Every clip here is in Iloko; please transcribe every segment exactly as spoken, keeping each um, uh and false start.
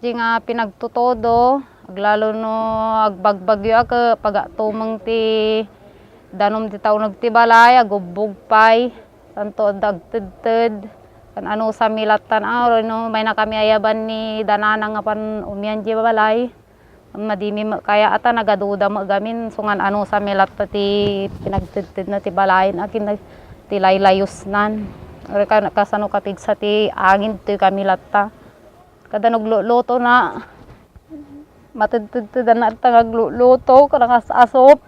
Di nga pinagtutodo, aglalo no agbagbagyo a ke-, pagatumeng ti danum ti tauneg ti balay, agubbog pay, tanto adda agtedted. Kan-anusanmi lattan a, no, mayna kami ayaban ni danana nga pan umian di balay. Madimi met kaya ata nagaduda met gamin, so ngan-anusanmi latta ti pinagtedtedna ti balayen a kin-, ti laylayusnan. Ore ka-, kasano kapigsa ti angin, toy kami latta. Kada naglutlutona, matedtedtedanna ata nga agluto, kada nga as-asop.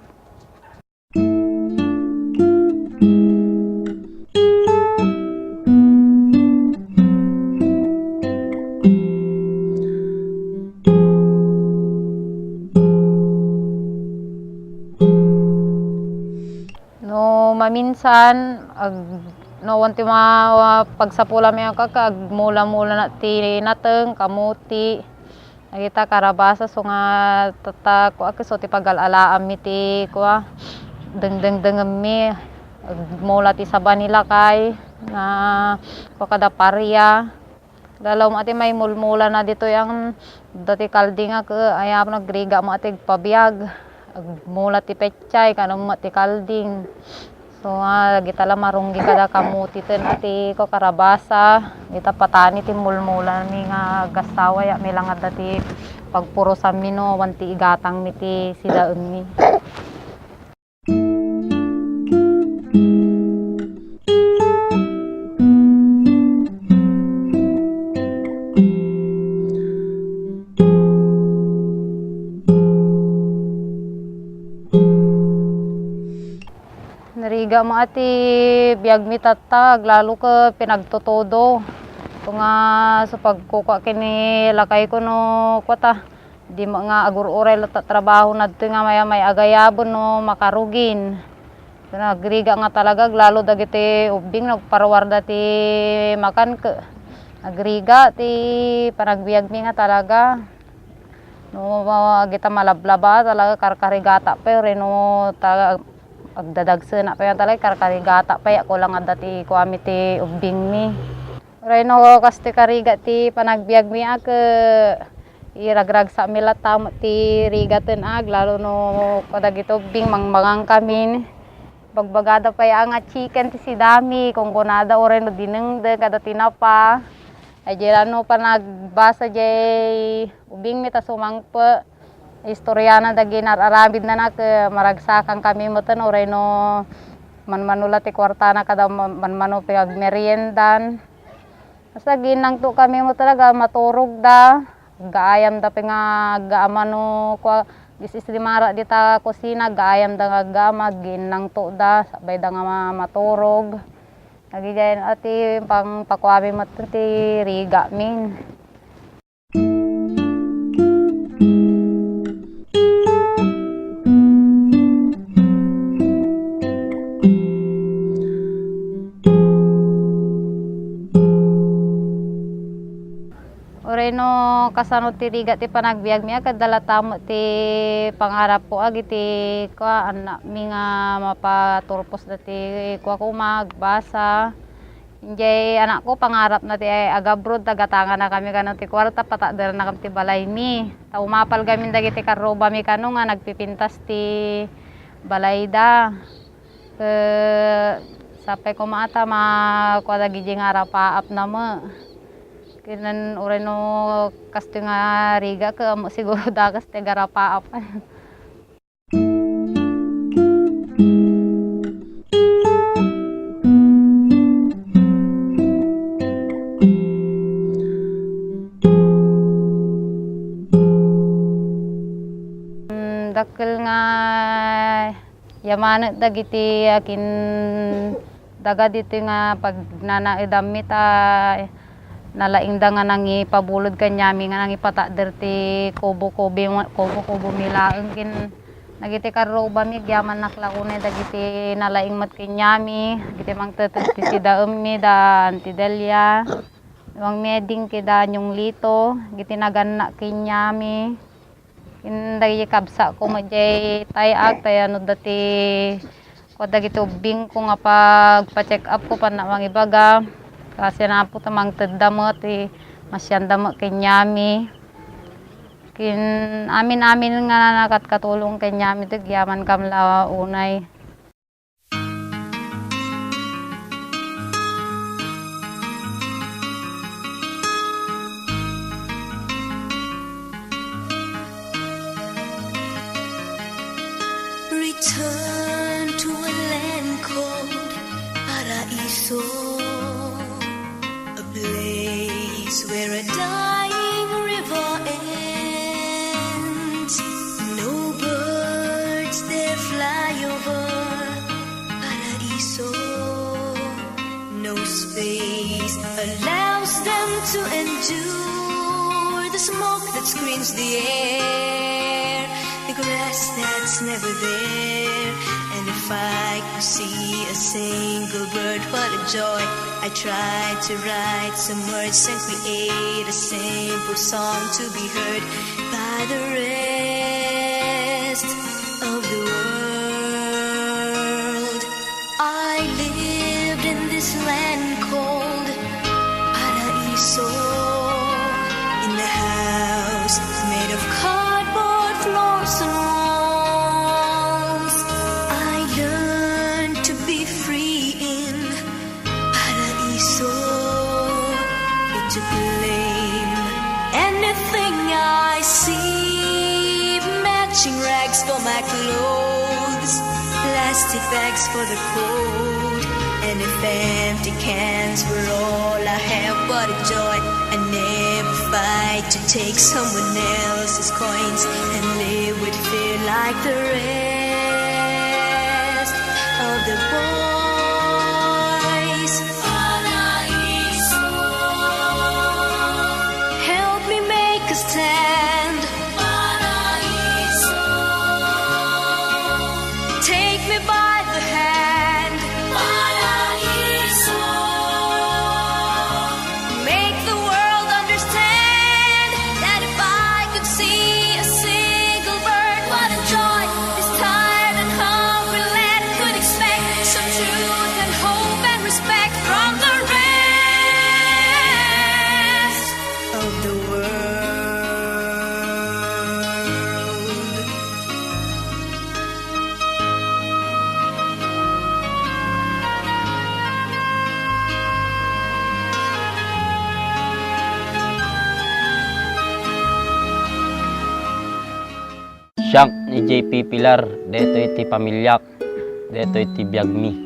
No maminsan, ag-, no awan ti ma-, pagsapulanmi a kaka-, agmula-mula na ti nateng, kamuti, dagita karabasa, so nga tatta, kua, isu ti pagal-alaammi ti, kua, dengdengdengemmi, agmula ti saba ni lakay, nga, kua, kada paria. Lalaw met ti maimulmulana ditoy ang dati kalding a ke-, ay, apo, nagrigat met ti agpabiag. Agmula ti petsay, kaano met ti kalding. So, ah, dagita la marunggi kada kamuti ten a ti ko karabasa. Dita patani ti mulmulami nga agasawa, ya, milangad dati pagpurusanmi no awan ti igatangmi ti sidaenmi. Narigat met ti biagmi tatta, aglalo ket pinagtutudo. Ito nga, so pagkukua ken ni lakayko no, kua ta, di met nga agur-uray latta trabahona ditoy nga mayamay a gayaben no makarugin. Nagrigat nga talaga, aglalo dagiti ubbing, nagparuarda ti makan ket nagrigat ti panagbiagmi nga talaga. No, dagita malablaba, talaga karkarigata pay, wenno ta-, agdadagsena pay, talaga karkarigata pay, a kulang adda ti kuami ti ubbingmi. Uray no, kas ti karigat ti panagbiagmi a ket iragragsakmi latta met ti rigaten, aglalo no kadagiti ubbing mangmangangkami. Bagbagada pay a nga chicken ti sidami, kunkunada uray no dinengdeng kada tinapa. Ay, diay la no panagbasa diay ubbingmi ta sumangpet. Istoriana dagiti nar-aramidna na ket maragsakankami metten uray no manmano la ti kuartana kada ma-, manmano ti agmeriendan. Basta aginnangtokami met talaga, maturogda. Aggaayamda pay nga aggaama no kua, dis-islimara dita kusina, aggaayamda nga aggaama, aginnangtokda, sakbayda nga ma-, maturog. Dagiti a ti pangpakuami met ti rigatmin. Uray no kasano ti rigat ti panagbiagmi a ket dala ta met ti pangarapko a dagiti kua, annakmi nga mapaturpos dati kua koma agbasa. Idiay anakko, pangarapna ti agabroad, ta gatangannakami kano ti kuarta, patakderannakami ti balaymi. Ta umapal gamin dagiti karrubami kano nga nagpipintas ti balayda. Ket sapay koma a ta ma-, kua dagiti nga arapaapna met. Ket uray no kastoy nga rigat, ket ammo siguro dakes ti agarapaapan. Mm, dakkel nga yamanek dagiti akin daga ditoy nga pagnanaedammi ta nalaingda nga nangipabulod kaniami nga nangipatakder ti kubo-kubi-, kubo-kubomi laeng ken dagiti karrubami, agyamannak la unay dagiti nalaing met kaniami, dagiti mangteted ti sidaemmi, da Auntie Delia, Mang Meding, kida Nyong Lito, dagiti nagannak kaniami. Ken dagiti kabsatko met diay tay-ak, tay ano dati, kua dagiti ubbingko nga pagpa-check-upko, pannak mangibaga. Kasi napo ta mangtedda met, ti masianda met kaniami. ken amin-amin nga nakatkatulong kaniam iti agyamankam la unay. Return to a land called Paraiso, a place where a dying river ends. No birds dare fly over Paraiso. No space allows them to endure the smoke that screams the air, the grass that's never there. And if I could see a single bird, what a joy. I try to write some words and create a simple song to be heard by the rest of the world. I lived in this land called Paraiso, in a house made of cardboard floors and walls. I learned to be free in Paraiso. It took blame. Anything I see, matching rags for my clothes, plastic bags for the cold. And if empty cans were all I have, what a joy. I never fight to take someone else's coins and live with fear like the rest of the boys. Help me make a stand. Take me by the hand. Make the world understand that if I could see a single bird, what a joy. This tired and hungry land could expect some truth and hope and respect from the rest of the world. Siak ni J P Pilar, daytoy ti pamiliak, daytoy ti biagmi.